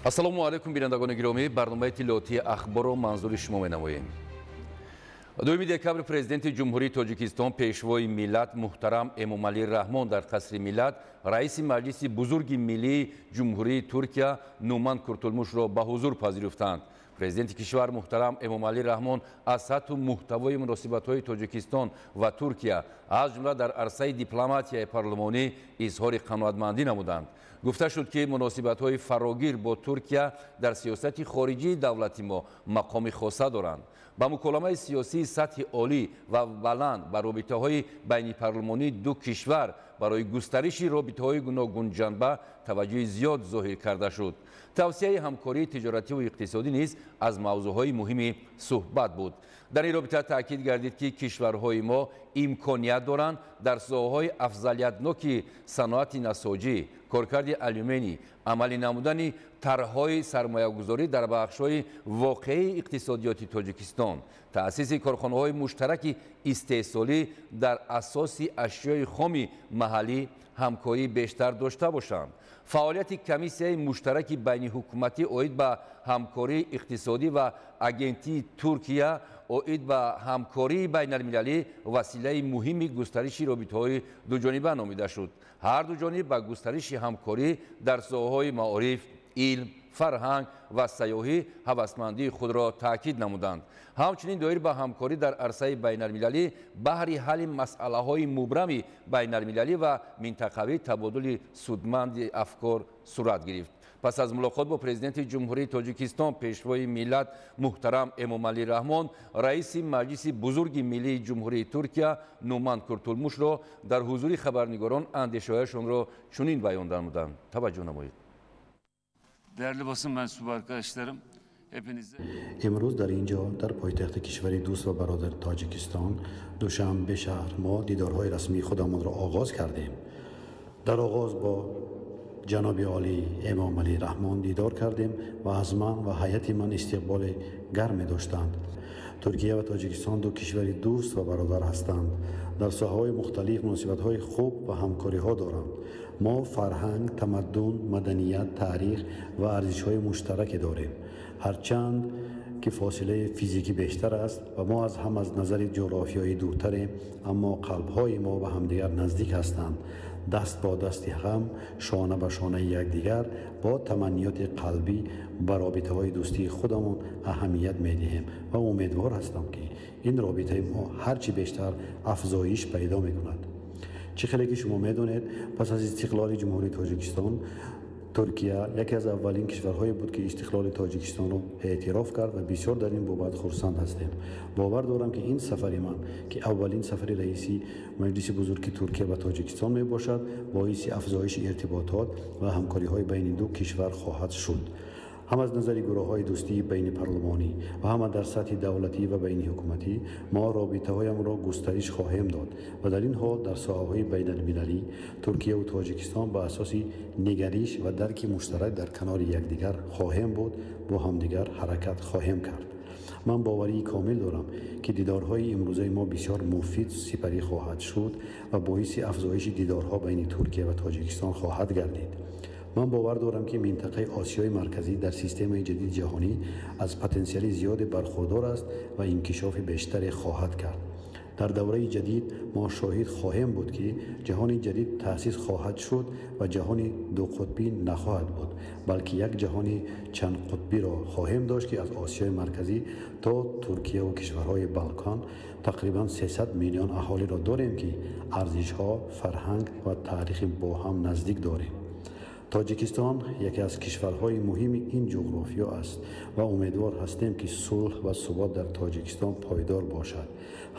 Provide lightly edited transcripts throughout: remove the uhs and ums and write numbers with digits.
Ассалому алайкум, бинандагони гиромӣ. Барномаи иттилоотии ахборро манзури шумо менамоем. 2 декабр президенти Ҷумҳурии Тоҷикистон, пешвои миллат муҳтарам Эмомалӣ Раҳмон дар Қасри Миллат раиси Маҷлиси бузурги миллии Ҷумҳурии Туркия Нуман Куртулмушро ба ҳузур пазируфтанд. Президенти кишвар муҳтарам Эмомалӣ Раҳмон аз сатҳу муҳтавои муносибатҳои Тоҷикистон ва Туркия, аз ҷумла дар арсаи дипломатияи парлумонӣ, изҳори қаноатмандӣ намуданд. Гуфта шуд, ки муносибатҳои фарогир бо Туркия дар сиёсати хориҷии давлати мо мақоми хоса доранд. Ба муколамаи сиёсии сатҳи олӣ ва баланд ба робитаҳои байнипарлумонии ду кишвар барои густариши робитаҳои гуногунҷанба таваҷҷӯҳи зиёд зоҳир карда шуд. Тавсияи ҳамкории тиҷоративу иқтисодӣ низ аз мавзӯъҳои муҳими суҳбат буд. Дар ин робита таъкид гардид, ки кишварҳои мо имконият доранд дар соҳаҳои афзалиятноки саноати насоҷӣ, коркарди алюминий, амалӣ намудани тарҳҳои сармоягузорӣ дар бахшҳои воқеии иқтисодиёти Тоҷикистон, таъсиси корхонаҳои муштараки истеҳсолӣ дар асоси ашёи хоми маҳаллӣ ҳамкории бештар дошта бошанд. Фаъолияти комиссияи муштараки байниҳукуматӣ оид ба ҳамкории иқтисодӣ ва агентии Туркия оид ба ҳамкории байналмилалӣ василаи муҳими густариши робитаҳои дуҷониба номида шуд. Ҳар ду ҷониб ба густариши ҳамкорӣ дар соҳаҳои маориф, илм, фарҳанг ва сайёҳӣ ҳавасмандии худро таъкид намуданд. Ҳамчунин доир ба ҳамкорӣ дар арсаи байналмилалӣ баҳри ҳалли масъалаҳои мубрами байналмилалӣ ва минтақавӣ табодули судманди афкор сурат гирифт. Пас аз мулоқот бо президенти Ҷумҳурии Тоҷикистон, пешвои миллат муҳтарам Эмомалӣ Раҳмон раиси Маҷлиси бузурги миллии Ҷумҳурии Туркия Нуман Куртулмушро дар ҳузури хабарнигорон андешаҳояшонро чунин баён намуданд. Таваҷҷӯҳ намоед. Değerli basın mensubu arkadaşlarım, hepinize... Имрӯз дар ин ҷо, дар пойтахти кишвари дӯст ва бародар Тоҷикистон, Душанбе шаҳр, мо дидорҳои расмии худамонро оғоз кардем. Дар оғоз бо ҷаноби олӣ Эмомалӣ Раҳмон дидор кардем ва аз ман ва ҳайати ман истиқболи гарме доштанд. Туркия ва Тоҷикистон ду кишвари дӯст ва бародар ҳастанд. Дар соҳаҳои мухталиф муносибатҳои хуб ва ҳамкориҳо доранд. Мо фарҳанг, тамаддун, маданият, таърих ва арзишҳои муштараке дорем. Ҳарчанд ки фосилаи физикӣ бештар аст ва мо аз ҳам аз назари ҷуғрофиёӣ дуртарем, аммо қалбҳои мо ба ҳамдигар наздик ҳастанд. Даст бо дасти ҳам, шона ба шонаи якдигар, бо таманниёти қалбӣ ба робитаҳои дӯстии худамон аҳамият медиҳем ва умедвор ҳастам, ки ин робитаи мо ҳарчи бештар афзоиш пайдо мекунад. Чӣ хеле ки шумо медонед, пас аз истиқлоли Ҷумҳурии Тоҷикистон Туркия яке аз аввалин кишварҳое буд, ки истиқлоли Тоҷикистонро эътироф кард ва бисёр дар ин бобат хурсанд ҳастем. Бовар дорам, ки ин сафари ман, ки аввалин сафари раиси Маҷлиси бузурги Туркия ба Тоҷикистон мебошад, боиси афзоиши иртиботот ва ҳамкориҳои байни ду кишвар хоҳад шуд. Ҳам аз назари гурӯҳҳои дӯстии байнипарлумонӣ ва ҳама дар сатҳи давлатӣ ва байниҳукуматӣ мо робитаҳоямонро густариш хоҳем дод ва дар ин ҳол дар соҳаҳои байналмилалӣ Туркияву Тоҷикистон ба асоси нигариш ва дарки муштарак дар канори якдигар хоҳем буд, бо ҳамдигар ҳаракат хоҳем кард. Ман боварии комил дорам, ки дидорҳои имрӯзаи мо бисёр муфид сипарӣ хоҳад шуд ва боиси афзоиши дидорҳо байни Туркия ва Тоҷикистон хоҳад гардид. Ман бовар дорам, ки минтақаи Осиёи Марказӣ дар системаи ҷадиди ҷаҳонӣ аз потенсиали зиёде бархурдор аст ва инкишофи бештаре хоҳад кард. Дар давраи ҷадид мо шоҳид хоҳем буд, ки ҷаҳони ҷадид таъсис хоҳад шуд ва ҷаҳони дуқутбӣ нахоҳад буд, балки як ҷаҳони чандқутбиро хоҳем дошт, ки аз Осиёи Марказӣ то Туркияву кишварҳои Балкан тақрибан 300 миллион аҳолиро дорем, ки арзишҳо, фарҳанг ва таърихи бо ҳам наздик дорем. Тоҷикистон яке аз кишварҳои муҳими ин ҷуғрофиё аст ва умедвор ҳастем, ки сулҳ ва субот дар Тоҷикистон пойдор бошад,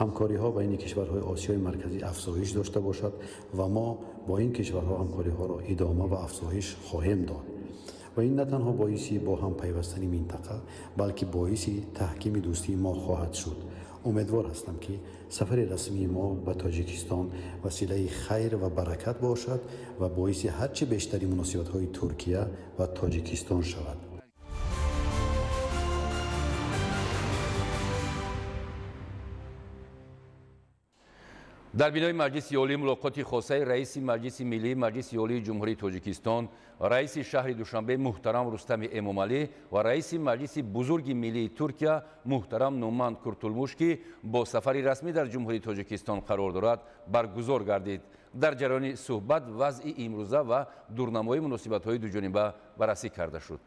ҳамкориҳо байни кишварҳои Осиёи Марказӣ афзоиш дошта бошад ва мо бо ин кишварҳо ҳамкориҳоро идома ва афзоиш хоҳем дод. Ва ин на танҳо боиси бо ҳам пайвастани минтақа, балки боиси таҳкими дӯстии мо хоҳад шуд. Умедвор ҳастам, ки сафари расмии мо ба Тоҷикистон василаи хайр ва баракат бошад ва боиси ҳарчи бештари муносибатҳои Туркия ва Тоҷикистон шавад. Дар бинои Маҷлиси Олӣ мулоқоти хосаи раиси Маҷлиси Миллии Маҷлиси Олии Ҷумҳурии Тоҷикистон, раиси шаҳри Душанбе муҳтарам Рустами Эмомалӣ ва раиси Маҷлиси Бузурги Миллии Туркия муҳтарам Нуман Куртулмуш, ки бо сафари расмӣ дар Ҷумҳурии Тоҷикистон қарор дорад, баргузор гардид. Дар ҷараёни суҳбат вазъи имрӯза ва дурнамои муносибатҳои дуҷониба баррасӣ карда шуд.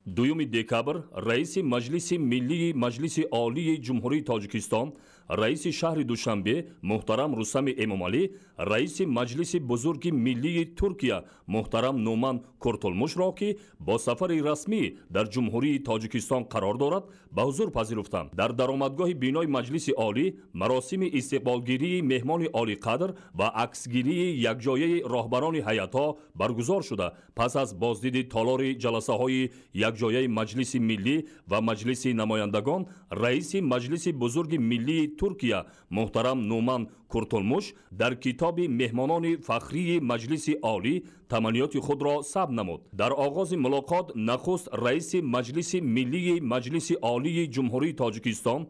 2 декабр раиси Маҷлиси Миллии Маҷлиси Олии Ҷумҳурии Тоҷикистон, раиси шаҳри Душанбе муҳтарам Рустами Эмомалӣ, раиси Маҷлиси Бузурги Миллии Туркия муҳтарам Нуман Куртулмушро, ки бо сафари расмӣ дар Ҷумҳурии Тоҷикистон қарор дорад, ба ҳузур пазируфтанд. Дар даромадгоҳи бинои Маҷлиси Олӣ маросими истиқболгирии меҳмони олиқадр ва аксгирии якҷояи роҳбарони ҳайатҳо баргузор шуда, пас аз боздиди толори ҷаласаҳои якҷояи Маҷлиси Миллӣ ва Маҷлиси Намояндагон, раиси Маҷлиси Бузурги Миллии Туркия муҳтарам Нуман Куртулмуш дар китоби меҳмонони фахрии Маҷлиси Олӣ таманниёти худро сабт намуд. Дар оғози мулоқот нахуст раиси Маҷлиси Миллии Маҷлиси Олии Ҷумҳурии Тоҷикистон,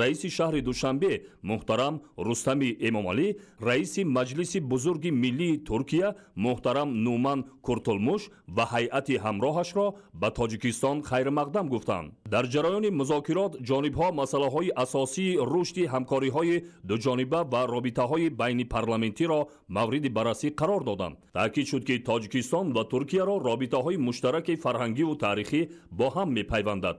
раиси шаҳри Душанбе муҳтарам Рустами Эмомалӣ, раиси Маҷлиси Бузурги Миллии Туркия муҳтарам Нуман Куртулмуш ва ҳайати ҳамроҳашро ба Тоҷикистон хайрмақдам гуфтанд. Дар ҷараёни музокирот ҷонибҳо масъалаҳои асосии рушди ҳамкориҳои дуҷониба ва робитаҳои байнипарламентиро мавриди баррасӣ қарор доданд. Таъкид шуд, ки Тоҷикистон ва Туркияро робитаҳои муштараки фарҳангиву таърихӣ бо ҳам мепайвандад.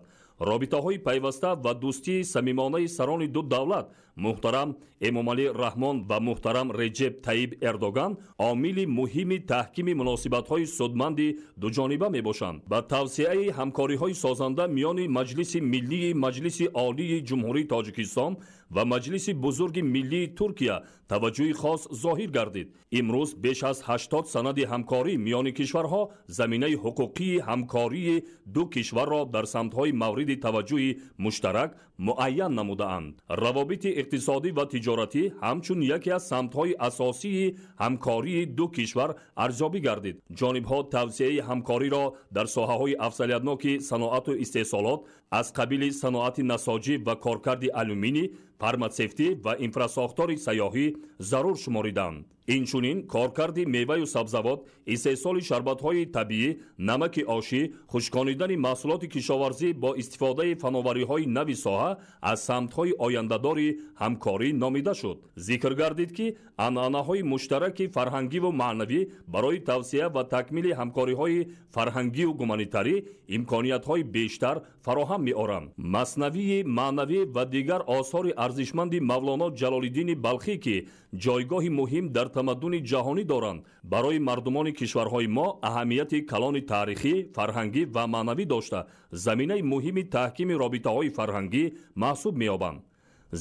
Робитаҳои пайваста ва дӯстии самимонаи сарони ду давлат муҳтарам Эмомалӣ Раҳмон ва муҳтарам Реҷеб Таиб Эрдоган омили муҳими таҳкими муносибатҳои судманди дуҷониба мебошанд. Ба тавсеаи ҳамкориҳои созанда миёни Маҷлиси Миллии Маҷлиси Олии Ҷумҳурии Тоҷикистон ва Маҷлиси Бузурги Миллии Туркия таваҷҷӯҳи хос зоҳир гардид. Имрӯз беш аз 80 санади ҳамкорӣ миёни кишварҳо заминаи ҳуқуқии ҳамкории ду кишварро дар самтҳои мавриди таваҷҷӯҳи муштарак муайян намудаанд. Равобити иқтисодӣ ва тиҷоратӣ ҳамчун яке аз самтҳои асосии ҳамкории ду кишвар арзёбӣ гардид. Ҷонибҳо тавсеаи ҳамкориро дар соҳаҳои афзалиятноки саноату истеҳсолот аз қабили саноати насоҷӣ ва коркарди алюминий, фарматсевтӣ ва инфрасохтори сайёҳӣ зарур шумориданд. Инчунин коркарди меваю сабзавот, истеҳсоли шарбатҳои табиӣ, намаки ошӣ, хушконидани маҳсулоти кишоварзӣ бо истифодаи фановариҳои нави соҳа аз самтҳои ояндадори ҳамкорӣ номида шуд. Зикр гардид, ки анъанаҳои муштараки фарҳангиву маънавӣ барои тавсеа ва такмили ҳамкориҳои фарҳангиву гуманитарӣ имкониятҳои бештар фароҳам меоранд. Маснавии маънавӣ ва дигар осори арзишманди Мавлоно Ҷалолиддини Балхӣ, ки ҷойгоҳи муҳим дар тамаддуни ҷаҳонӣ доранд, барои мардумони кишварҳои мо аҳамияти калони таърихӣ, фарҳангӣ ва маънавӣ дошта, заминаи муҳими таҳкими робитаҳои фарҳангӣ маҳсуб меёбанд.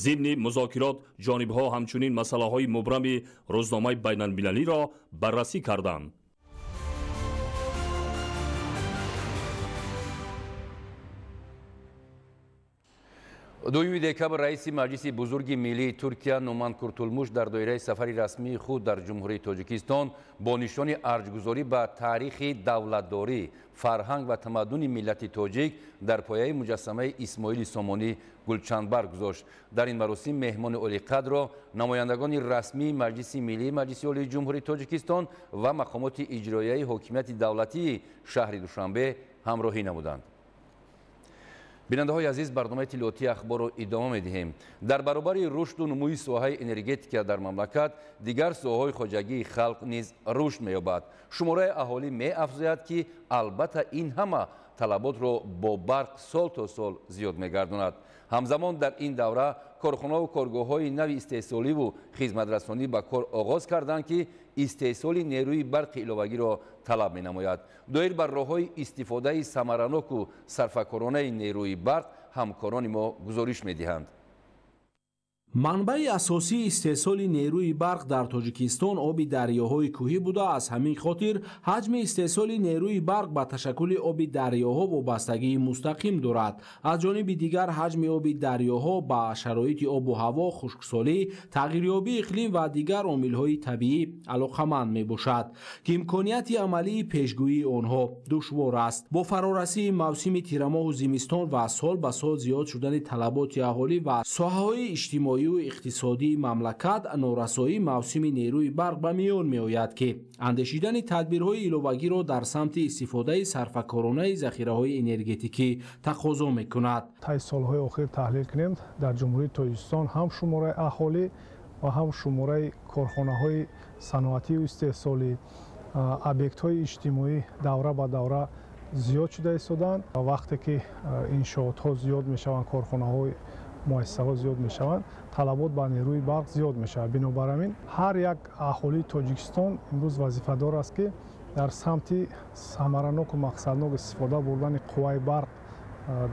Зимни музокирот ҷонибҳо ҳамчунин масъалаҳои мубрами рӯзномаи байналмилалиро баррасӣ карданд. 2 декабр раиси Маҷлиси Бузурги Миллии Туркия Нуман Куртулмуш дар доираи сафари расмии худ дар Ҷумҳурии Тоҷикистон бо нишони арҷгузорӣ ба таърихи давлатдорӣ, фарҳанг ва тамаддуни миллати тоҷик дар пояи муҷассамаи Исмоили Сомонӣ гулчанбар гузошт. Дар ин маросим меҳмони олиқадрро намояндагони расмии Маҷлиси Миллии Маҷлиси Олии Ҷумҳурии Тоҷикистон ва мақомоти иҷроияи ҳокимияти давлатии шаҳри Душанбе ҳамроҳӣ намуданд. Бинандаҳои азиз, барномаи иттилоотии ахборро идома медиҳем. Дар баробари рушду нумӯи соҳаи энергетика дар мамлакат, дигар соҳаҳои хоҷагии халқ низ рушд меёбад. Шумораи аҳолӣ меафзояд, ки албатта ин ҳама талаботро бо барқ сол то сол зиёд мегардонад. Ҳамзамон дар ин давра корхонаву коргоҳҳои нави истеҳсоливу хизматрасонӣ ба кор оғоз карданд, ки истеҳсоли нерӯи барқи иловагиро талаб менамояд. Доир бар роҳҳои истифодаи самараноку сарфакоронаи нерӯи барқ ҳамкорони мо гузориш медиҳанд. Манбаи асосии истеҳсоли нерӯи барқ дар Тоҷикистон оби дарёҳои кӯҳӣ буда, аз ҳамин хотир ҳаҷми истеҳсоли нерӯи барқ ба ташаккули оби дарёҳо вобастагии мустақим дорад. Аз ҷониби дигар, ҳаҷми оби дарёҳо ба шароити обу ҳаво, хушксолӣ, тағйирёбии иқлим ва дигар омилҳои табиӣ алоқаманд мебошад, ки имконияти амалии пешгӯии онҳо душвор аст. Бо фарорасии мавсими тирамоҳу зимистон ва сол ба сол зиёд шудани талаботи аҳолӣ ва соҳаҳои иҷтимоӣ иҷтимоию иқтисодии мамлакат норасоии мавсими нерӯи барқ ба миён меояд, ки андешидани тадбирҳои иловагиро дар самти истифодаи сарфакоронаи захираҳои энергетикӣ тақозо мекунад. Таи солҳои охир таҳлил кунем, дар Ҷумҳурии Тоҷикистон ҳам шумораи аҳолӣ ва ҳам шумораи корхонаҳои саноатию истеҳсолӣ, объектҳои иҷтимоӣ давра ба давра зиёд шуда истодаанд. Вақте ки иншоотҳо зиёд мешаванд, корхонаҳои муассисаҳо зиёд мешаванд, талабот ба нерӯи барқ зиёд мешавад. Бинобар ин ҳар як аҳолии Тоҷикистон имрӯз вазифадор аст, ки дар самти самараноку мақсаднок истифода бурдани қувваи барқ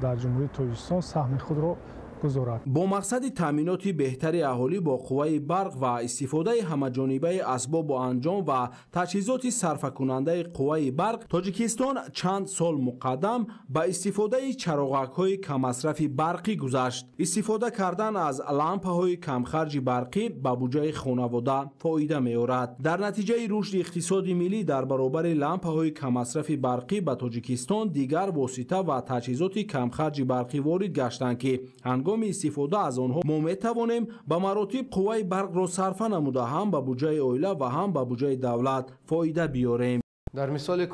дар Ҷумҳурии Тоҷикистон саҳми худро гузорад. Бо мақсади таъминоти беҳтари аҳолӣ бо қувваи барқ ва истифодаи ҳамаҷонибаи асбобу анҷом ва таҷҳизоти сарфакунандаи қувваи барқ, Тоҷикистон чанд сол муқаддам ба истифодаи чароғакҳои каммасрафи барқӣ гузашт. Истифода кардан аз лампаҳои камхарҷи барқӣ ба буҷаи хонавода фоида меорад. Дар натиҷаи рушди иқтисоди миллӣ дар баробари лампаҳои каммасрафи барқӣ ба Тоҷикистон дигар восита ва таҷҳизоти камхарҷи барқӣ ворид гаштанд, ки ҳангоми истифода аз онҳо мо метавонем ба маротиб қувваи барқро сарфа намуда ҳам ба буҷаи оила ва ҳам ба буҷаи давлат фоида биёрем. Дар мисоли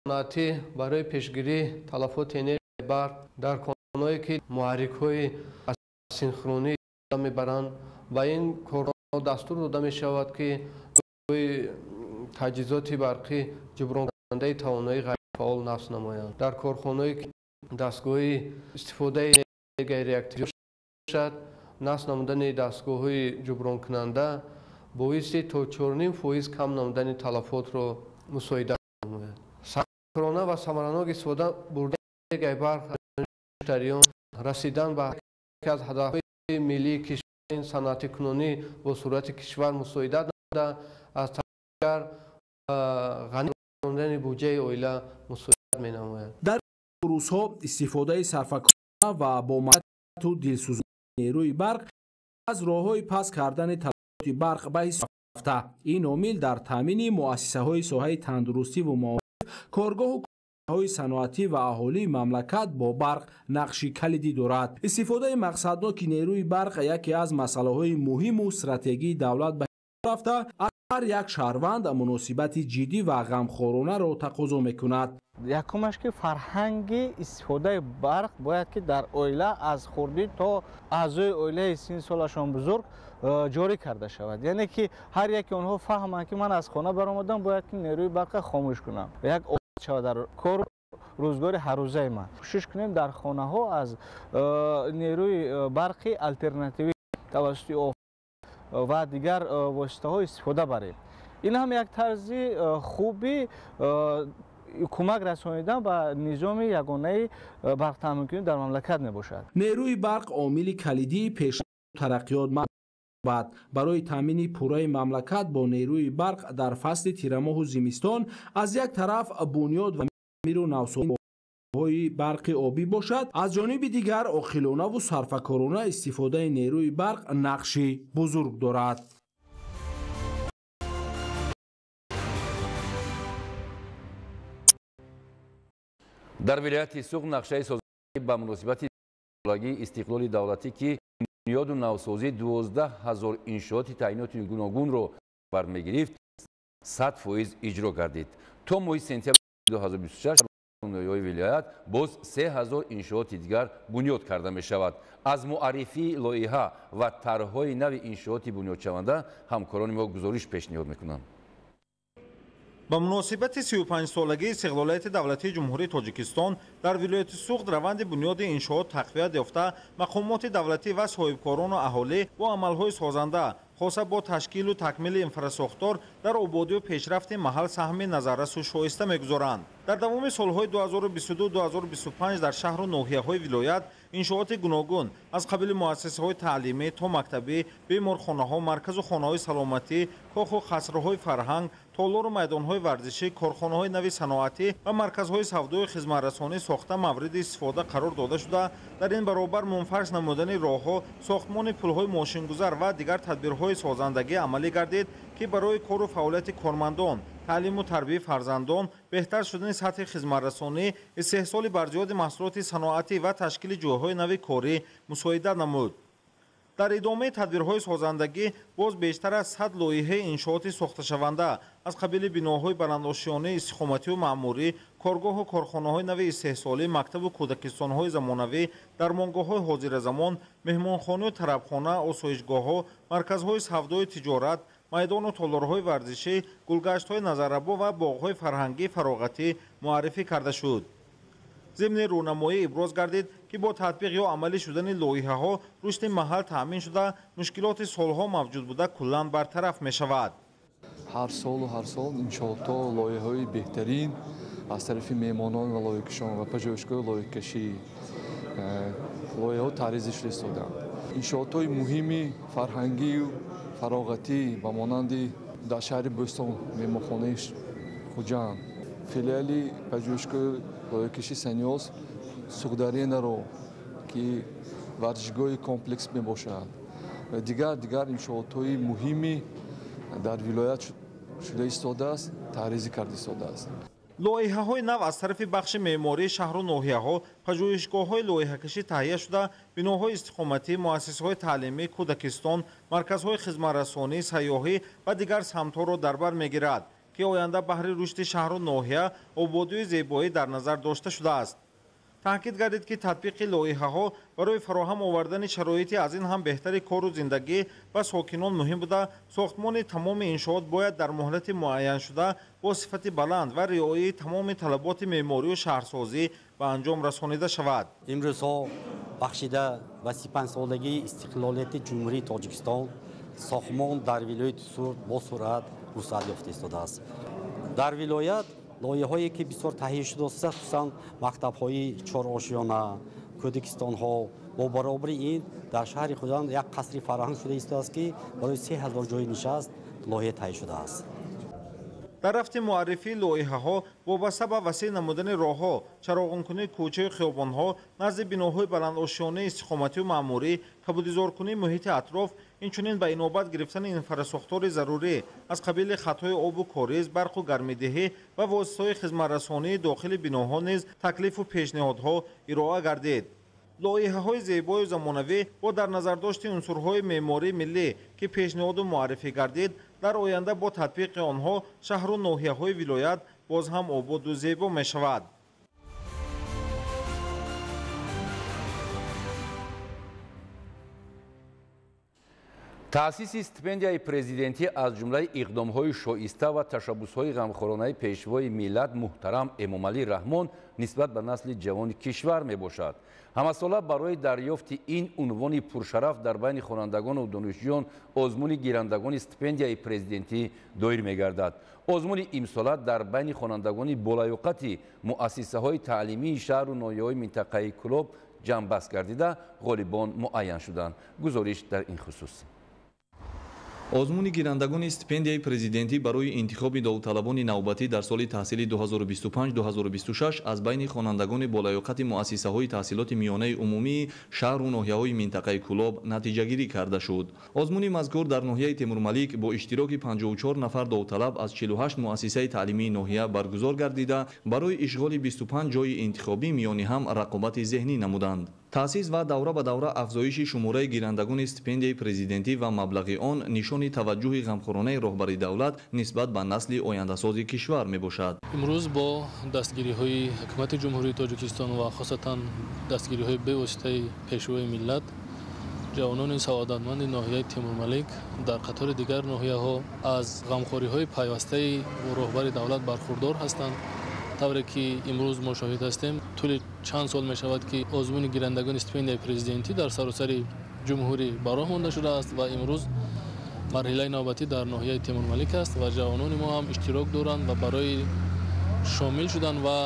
саноатӣ барои пешгирии талафоти энергияи барқ дар корхонаҳое ки муҳаррикҳои асинхронӣ мебаранд, ба ин корхонаҳо дастур дода мешавад, ки таҷҳизоти барқӣ ҷубронкунандаи тавоноии ғайрифаъол насб намоянд. Дар корхонаҳое ки дастгоҳи истифодаи энергияи реактивӣ бошад, насб намудани дастгоҳҳои ҷубронкунанда боиси то 4,5% кам намудани талафотро мусоидат менамояд. Сарфакорона ва самаранок истифода бурдани энергияи барқ аз муштариён, расидан ба яке аз ҳадафҳои миллии кишвар саноатикунонӣ бо суръати кишвар мусоидат намуда, аз тарафи дигар ғанӣ намудани буҷаи оила мусоидат менамояд. Дар рӯзҳо истифодаи сарфакорона ва бо маънияту дилсӯзии нерӯи барқ аз роҳҳои паст кардани талафоти барқ ба ҳисоб рафта. Ин омил дар таъмини муассисаҳои соҳаи тандурустӣ ва маориф, коргоҳу корхонаҳои саноатӣ ва аҳолии мамлакат бо барқ нақши калидӣ дорад. Истифодаи мақсадноки нерӯи барқ яке аз масъалаҳои муҳиму стратегии давлат ба ҳисоб рафта, аз ҳар як шаҳрванд муносибати ҷиддӣ ва ғамхоронаро тақозо мекунад. Якумаш ки фарҳанги истифодаи барқ бояд ки дар оила аз хурдӣ то аъзои оилаи синни солашон бузург ҷорӣ карда шавад. Яъне ки ҳар яке онҳо фаҳманд, ки ман аз хона баромадам, бояд ки нерӯи барқро хомӯш кунам. Як одат шавад дар кор рӯзгори ҳаррӯзаи ман. Кӯшиш кунем дар хонаҳо аз нерӯи барқи алтернативӣ тавассути офтоб ва дигар воситаҳо истифода барем. Ин ҳам як тарзи хуби кӯмак расонидан ба низоми ягонаи барқтаъминкунӣ дар мамлакат мебошад. Нерӯи барқ омили калидии пешрафту тараққиёт мебошад. Барои таъмини пурраи мамлакат бо нерӯи барқ дар фасли тирамоҳу зимистон аз як тараф бунёд ва таъмиру навсозиҳои барқи обӣ бошад, аз ҷониби дигар оқилонаву сарфакорона истифодаи нерӯи барқ нақши бузург дорад. Дар вилояти Суғд нақшаи созандагӣ ба муносибати солагии истиқлоли давлатӣ, ки бунёду навсозии 12 000 иншооти таъиноти гуногунро бар мегирифт, 100% иҷро гардид. То моҳи сентябри 2026 ноҳияҳои вилоят боз 3000 иншооти дигар бунёд карда мешавад. Аз муаррифии лоиҳа ва тарҳҳои нави иншооти бунёдшаванда ҳамкорони мо гузориш пешниҳод мекунанд. Ба муносибати 35-солагии истиқлолияти давлатии Ҷумҳурии Тоҷикистон дар вилояти Суғд раванди бунёди иншоот тақвият ёфта, мақомоти давлатӣ ва соҳибкорону аҳолӣ бо амалҳои созанда, хоса бо ташкилу такмили инфрасохтор дар ободию пешрафти маҳал саҳми назаррасу шоиста мегузоранд. Дар давоми солҳои 2022-2025 дар шаҳру ноҳияҳои вилоят иншооти гуногун аз қабили муассисаҳои таълимӣ то мактабӣ, беморхонаҳо, марказу хонаҳои саломатӣ, коху қасрҳои фарҳанг, толору майдонҳои варзишӣ, корхонаҳои нави саноатӣ ва марказҳои савдою хизматрасонӣ сохта мавриди истифода қарор дода шуда, дар ин баробар мунфарш намудани роҳҳо, сохтмони пулҳои мошингузар ва дигар тадбирҳои созандагӣ амалӣ гардид, ки барои кору фаъолияти кормандон, таълиму тарбияи фарзандон, беҳтар шудани сатҳи хизматрасонӣ, истеҳсоли барзиёди маҳсулоти саноатӣ ва ташкили ҷойҳои нави корӣ мусоидат намуд. Дар идомаи тадбирҳои созандагӣ боз бештар аз 100 лоиҳаи иншооти сохташаванда аз қабили биноҳои баландошёнаи истиқоматию маъмурӣ, коргоҳу корхонаҳои нави истеҳсолӣ, мактабу кӯдакистонҳои замонавӣ, дармонгоҳҳои ҳозиразамон, меҳмонхонаю тарабхона, осоишгоҳҳо, марказҳои савдою тиҷорат, майдону толорҳои варзишӣ, гулгаштҳои назаррабо ва боғҳои фарҳангии фароғатӣ муаррифӣ карда шуд. Зимни рӯнамоӣ иброз гардид, ки бо татбиқ ё амалӣ шудани лоиҳаҳо рушди маҳал таъмин шуда, мушкилоти солҳо мавҷуд буда куллан бартараф мешавад. Ҳар солу ҳар сол иншоотҳо, лоиҳаҳои беҳтарин аз тарафи меҳмонон ва лоиҳакашон ва пажӯҳишгоҳи лоиҳакашӣ лоиҳаҳо таъризӣ шуда истодаанд. Иншоотҳои муҳими фарҳангию фароғатӣ ба монанди дар шаҳри Бӯстон меҳмонхонаи Хуҷанд, филиали пажӯҳишгоҳи лоиҳакашӣ Санёс Суғдаренаро, ки варзишгоҳи комплекс мебошад, ва дигар иншоотҳои муҳими дар вилоят шуда истодааст, таъризӣ карда истодааст. Лоиҳаҳои нав аз тарафи бахши меъмории шаҳру ноҳияҳо, пажӯҳишгоҳҳои лоиҳакашӣ таҳия шуда, биноҳои истиқоматӣ, муассисаҳои таълимӣ, кӯдакистон, марказҳои хизматрасонӣ, сайёҳӣ ва дигар самтҳоро дар бар мегирад, ки оянда баҳри рушди шаҳру ноҳия ободию зебоӣ дар назар дошта шудааст. Таъкид гардид, ки татбиқи лоиҳаҳо барои фароҳам овардани шароити аз ин ҳам беҳтари кору зиндагӣ ба сокинон муҳим буда, сохтмони тамоми иншоот бояд дар муҳлати муайяншуда бо сифати баланд ва риояи тамоми талаботи меъморию шаҳрсозӣ ба анҷом расонида шавад. Имрӯзҳо бахшида ба 35-солагии истиқлолияти Ҷумҳурии Тоҷикистон сохтмон дар вилояти Суғд бо суръат вусъат ёфта истодааст. Дар вилоят лоиҳаҳое ки бисёр таҳия шудааст, хусусан мактабҳои чорошёна, кӯдакистонҳо, бо баробари ин дар шаҳри Хуҷанд як қасри фарҳанг шуда истодааст, ки барои 3000 ҷои нишаст лоиҳа таҳия шудааст. Дар рафти муаррифии лоиҳаҳо вобаста ба васеъ намудани роҳҳо, чароғонкунии кӯчаю хиёбонҳо, назди биноҳои баландошёнаи истиқоматию маъмурӣ, кабудизоркунии муҳити атроф, инчунин ба инобат гирифтани инфрасохтори зарурӣ аз қабили хатҳои обу кориз, барқу гармидиҳӣ ва воситаҳои хизматрасонии дохили биноҳо низ таклифу пешниҳодҳо ироа гардид. Лоиҳаҳои зебою замонавӣ бо дар назардошти унсурҳои меъмории миллӣ, ки пешниҳоду муаррифӣ гардид, дар оянда бо татбиқи онҳо шаҳру ноҳияҳои вилоят боз ҳам ободу зебо мешавад. Таъсиси стипендияи президентӣ аз ҷумлаи иқдомҳои шоиста ва ташаббусҳои ғамхоронаи пешвои миллат муҳтарам Эмомалӣ Раҳмон нисбат ба насли ҷавони кишвар мебошад. Ҳамасола барои дарёфти ин унвони пуршараф дар байни хонандагону донишҷӯён озмуни гирандагони стипендияи президентӣ доир мегардад. Озмуни имсола дар байни хонандагони болаёқати муассисаҳои таълимии шаҳру ноҳияҳои минтақаи Кӯлоб ҷамъбаст гардида, ғолибон муайян шуданд. Гузориш дар ин хусус. Озмуни гирандагони стипендияи президентӣ барои интихоби довталабони навбатӣ дар соли таҳсили 2025-2026 аз байни хонандагони болаёқати муассисаҳои таҳсилоти миёнаи умумии шаҳру ноҳияҳои минтақаи Кӯлоб натиҷагирӣ карда шуд. Озмуни мазкур дар ноҳияи Темурмалик бо иштироки 54 нафар довталаб аз 48 муассисаи таълимии ноҳия баргузор гардида, барои ишғоли 25 ҷойи интихобӣ миёни ҳам рақобати зеҳнӣ намуданд. Таъсис ва давра ба давра афзоиши шумораи гирандагони стипендияи президентӣ ва маблағи он нишони таваҷҷӯҳи ғамхоронаи роҳбари давлат нисбат ба насли ояндасози кишвар мебошад. Имрӯз бо дастгириҳои ҳукумати Ҷумҳурии Тоҷикистон ва хосатан дастгириҳои бевоситаи пешвои миллат, ҷавонони саодатманди ноҳияи Темурмалик дар қатори дигар ноҳияҳо аз ғамхориҳои пайвастаи роҳбари давлат бархурдор ҳастанд. Тавре ки имрӯз мо шоҳид ҳастем, тӯли чанд сол мешавад, ки озмуни гирандагони стипендияи президентӣ дар саросари ҷумҳурӣ ба роҳ монда шудааст ва имрӯз марҳилаи навбатӣ дар ноҳияи Темурмалик аст ва ҷавонони мо ҳам иштирок доранд ва барои шомил шудан ва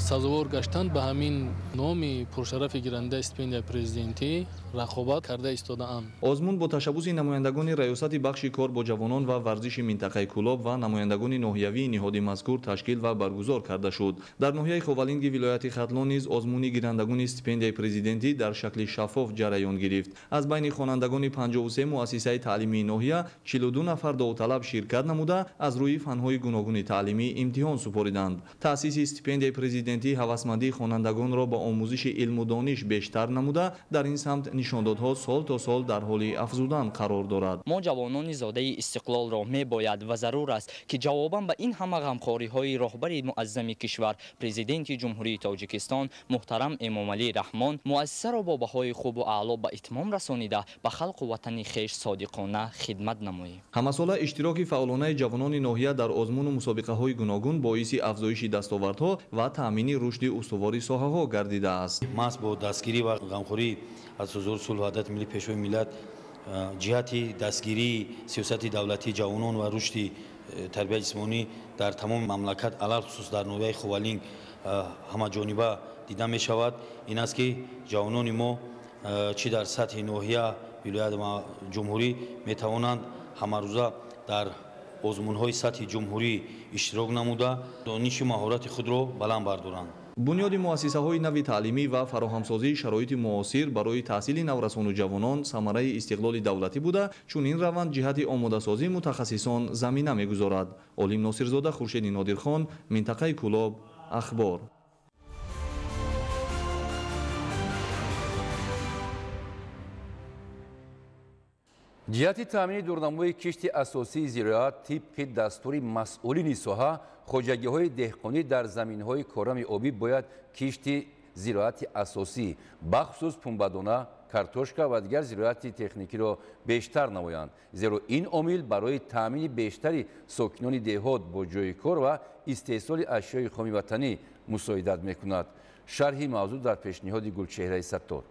сазовор гаштан ба ҳамин номи пуршарафи гирандаи стипендияи президентӣ рақобат карда истодаанд. Озмун бо ташаббуси намояндагони раёсати бахши кор бо ҷавонон ва варзиши минтақаи Кӯлоб ва намояндагони ноҳиявии ниҳоди мазкур ташкил ва баргузор карда шуд. Дар ноҳияи Ховалинги вилояти Хатлон низ озмуни гирандагони стипендияи президентӣ дар шакли шаффоф ҷараён гирифт. Аз байни хонандагони 53 муассисаи таълимии ноҳия 42 нафар довталаб ширкат намуда, аз рӯи фанҳои гуногуни таълимӣ имтиҳон супориданд. Таъсиси стипендияи президентӣ президентӣ ҳавасмандии хонандагонро ба омӯзиши илму дониш бештар намуда, дар ин самт нишондодҳо сол то сол дар ҳоли афзудан қарор дорад. Мо ҷавонони зодаи истиқлолро мебояд ва зарур аст, ки ҷавобан ба ин ҳама ғамхориҳои роҳбари муаззами кишвар, Президенти Ҷумҳурии Тоҷикистон муҳтарам Эмомалӣ Раҳмон, муассисаро бо баҳои хубу аъло ба итмом расонида, ба халқу ватани хеш содиқона хидмат намоем. Ҳамасола иштироки фаъолонаи ҷавонони ноҳия дар озмуну мусобиқаҳои гуногун боиси афзоиши дастовардҳо ва таъмини рушди устувори соҳаҳо гардидааст. Маҳз бо дастгирӣ ва ғамхории Асосгузори сулҳу ваҳдати миллӣ, Пешвои миллат, ҷиҳати дастгирии сиёсати давлатии ҷавонон ва рушди тарбияи ҷисмонӣ дар тамоми мамлакат, алалхусус дар ноҳияи Ховалинг ҳамаҷониба дида мешавад. Ин аст, ки ҷавонони мо чӣ дар сатҳи ноҳия, вилоят ва ҷумҳурӣ метавонанд ҳамарӯза дар озмунҳои сатҳи ҷумҳурӣ иштирок намуда, дониши маҳорати худро баланд бардоранд. Бунёди муассисаҳои нави таълимӣ ва фароҳамсозии шароити муосир барои таҳсили наврасону ҷавонон самараи истиқлоли давлатӣ буда, чунин раванд ҷиҳати омодасозии мутахассисон замина мегузорад. Олим Носирзода, Хуршеди Нодирхон, минтақаи Кӯлоб, Ахбор. Ҷиҳати таъмини дурнамои кишти асосии зироат тибқи дастури масъулини соҳа, хоҷагиҳои деҳқонӣ дар заминҳои корами обӣ бояд кишти зироати асосӣ, бахусус пунбадона, картошка ва дигар зироати техникиро бештар намоянд, зеро ин омил барои таъмини бештари сокинони деҳот бо ҷойи кор ва истеҳсоли ашёи хоми ватанӣ мусоидат мекунад. Шарҳи мавзӯъ дар пешниҳоди Гулчеҳраи Саттор.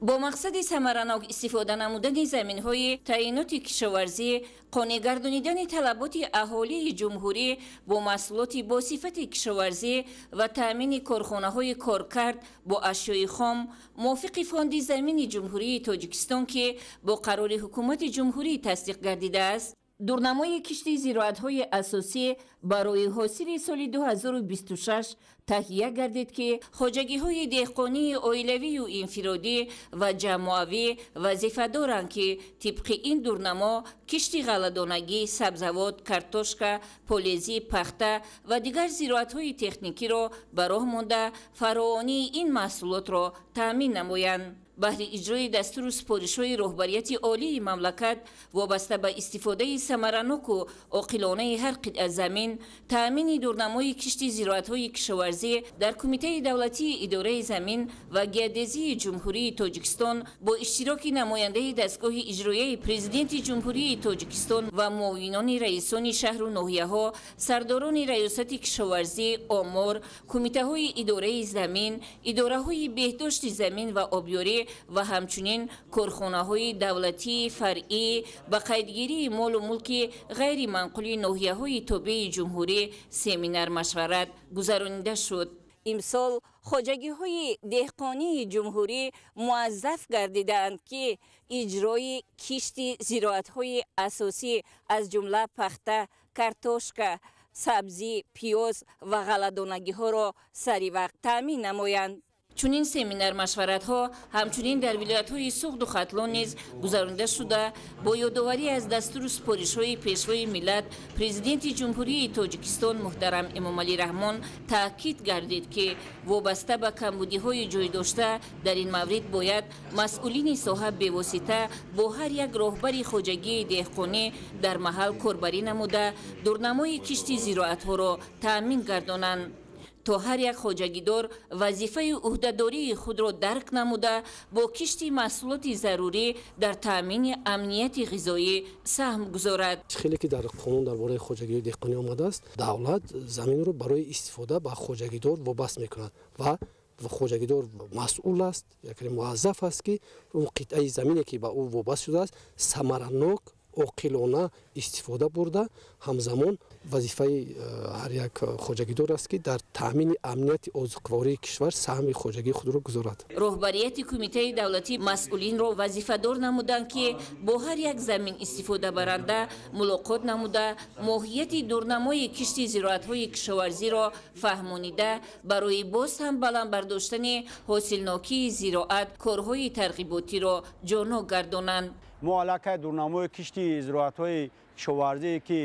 Бо мақсади самаранок истифода намудани заминҳои таъиноти кишоварзӣ, қонеъ гардонидани талаботи аҳолии ҷумҳурӣ бо маҳсулоти босифати кишоварзӣ ва таъмини корхонаҳои коркард бо ашёи хом, мувофиқи Фонди замини Ҷумҳурии Тоҷикистон, ки бо қарори Ҳукумати Ҷумҳурӣ тасдиқ гардидааст, дурнамои кишти зироатҳои асосӣ барои ҳосили соли 2026 таҳия гардид, ки хоҷагиҳои деҳқонии оилавию инфиродӣ ва ҷамоавӣ вазифа доранд, ки тибқи ин дурнамо кишти ғалладонагӣ, сабзавот, картошка, полезӣ, пахта ва дигар зироатҳои техникиро ба роҳ монда, фаровонии ин маҳсулотро таъмин намоянд. Баҳри иҷрои дастуру супоришҳои роҳбарияти олии мамлакат вобаста ба истифодаи самараноку оқилонаи ҳар қитъа замин, таъмини дурнамои кишти зироатҳои кишоварзӣ дар Кумитаи давлатии идораи замин ва геодезии Ҷумҳурии Тоҷикистон бо иштироки намояндаи дастгоҳи иҷроияи Президенти Ҷумҳурии Тоҷикистон ва муовинони раисони шаҳру ноҳияҳо, сардорони раёсати кишоварзӣ, омор, кумитаҳои идораи замин, идораҳои беҳдошти замин ва обёрӣ ва ҳамчунин корхонаҳои давлатии фаръӣ ба қайдгирии молу мулки ғайриманқули ноҳияҳои тобеи ҷумҳурӣ семинар-машварат гузаронида шуд. Имсол хоҷагиҳои деҳқонии ҷумҳурӣ муаззаф гардидаанд, ки иҷрои кишти зироатҳои асосӣ аз ҷумла пахта, картошка, сабзӣ, пиёз ва ғалладонагиҳоро саривақт таъмин намоянд. Чунин семинар-машваратҳо ҳамчунин дар вилоятҳои Суғду Хатлон низ гузаронида шуда, бо ёдоварӣ аз дастуру супоришҳои Пешвои миллат, Президенти Ҷумҳурии Тоҷикистон муҳтарам Эмомалӣ Раҳмон таъкид гардид, ки вобаста ба камбудиҳои ҷойдошта дар ин маврид бояд масъулини соҳа бевосита бо ҳар як роҳбари хоҷагии деҳқонӣ дар маҳал корбарӣ намуда, дурнамои кишти зироатҳоро таъмин гардонанд, то ҳар як хоҷагидор вазифаи ӯҳдадории худро дарк намуда, бо кишти маҳсулоти зарурӣ дар таъмини амнияти ғизоӣ саҳм гузорад. Хеле ки дар қонун дар бораи хоҷагии деҳқонӣ омадааст, давлат заминро барои истифода ба хоҷагидор вобаст мекунад ва хоҷагидор масъул аст, яъне муаззаф аст, ки он қитъаи замине ки ба ӯ вобаст шудааст, самаранок, оқилона истифода бурда, ҳамзамон вазифаи ҳар як хоҷагидор аст, ки дар таъмини амнияти озуқвории кишвар саҳми хоҷагии худро гузорад. Роҳбарияти Кумитаи давлатӣ масъулинро вазифадор намуданд, ки бо ҳар як замин истифодабаранда мулоқот намуда, моҳияти дурнамои кишти зироатҳои кишоварзиро фаҳмонида, барои боз ҳам баланд бардоштани ҳосилнокии зироат корҳои тарғиботиро ҷонок гардонанд. Мо аллакай дурнамои кишти зироатҳои кишоварзие, ки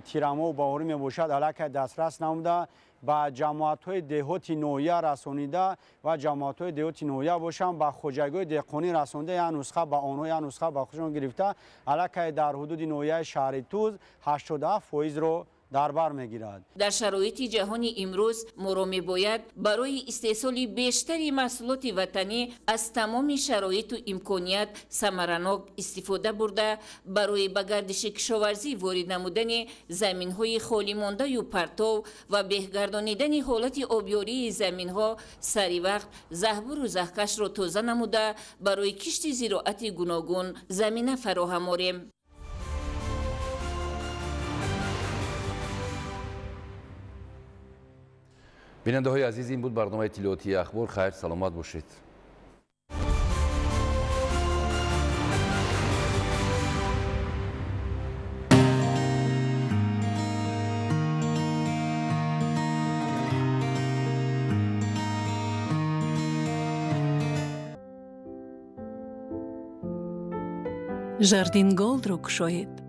тирамоҳу баҳорӣ мебошад, аллакай дастрас намуда, ба ҷамоатҳои деҳоти ноҳия расонида ва ҷамоатҳои деҳоти ноҳия бошанд ба хоҷагиҳои деҳқонӣ расонида, як нусха ба онҳо, як нусха ба худшон гирифта, аллакай дар ҳудуди ноҳияи шаҳри Туз 87%-ро дар бар мегирад. Дар шароити ҷаҳони имрӯз моро мебояд барои истеҳсоли бештари маҳсулоти ватанӣ аз тамоми шароиту имконият самаранок истифода бурда, барои ба гардиши кишоварзӣ ворид намудани заминҳои холимондаю партов ва беҳгардонидани ҳолати обёрии заминҳо сари вақт заҳбуру заҳкашро тоза намуда, барои кишти зироати гуногун замина фароҳам орем. Бинандаҳои азиз, ин буд барномаи иттилоотии Ахбор. Хайр, саломат бошед. Жардин Голдро кушоед.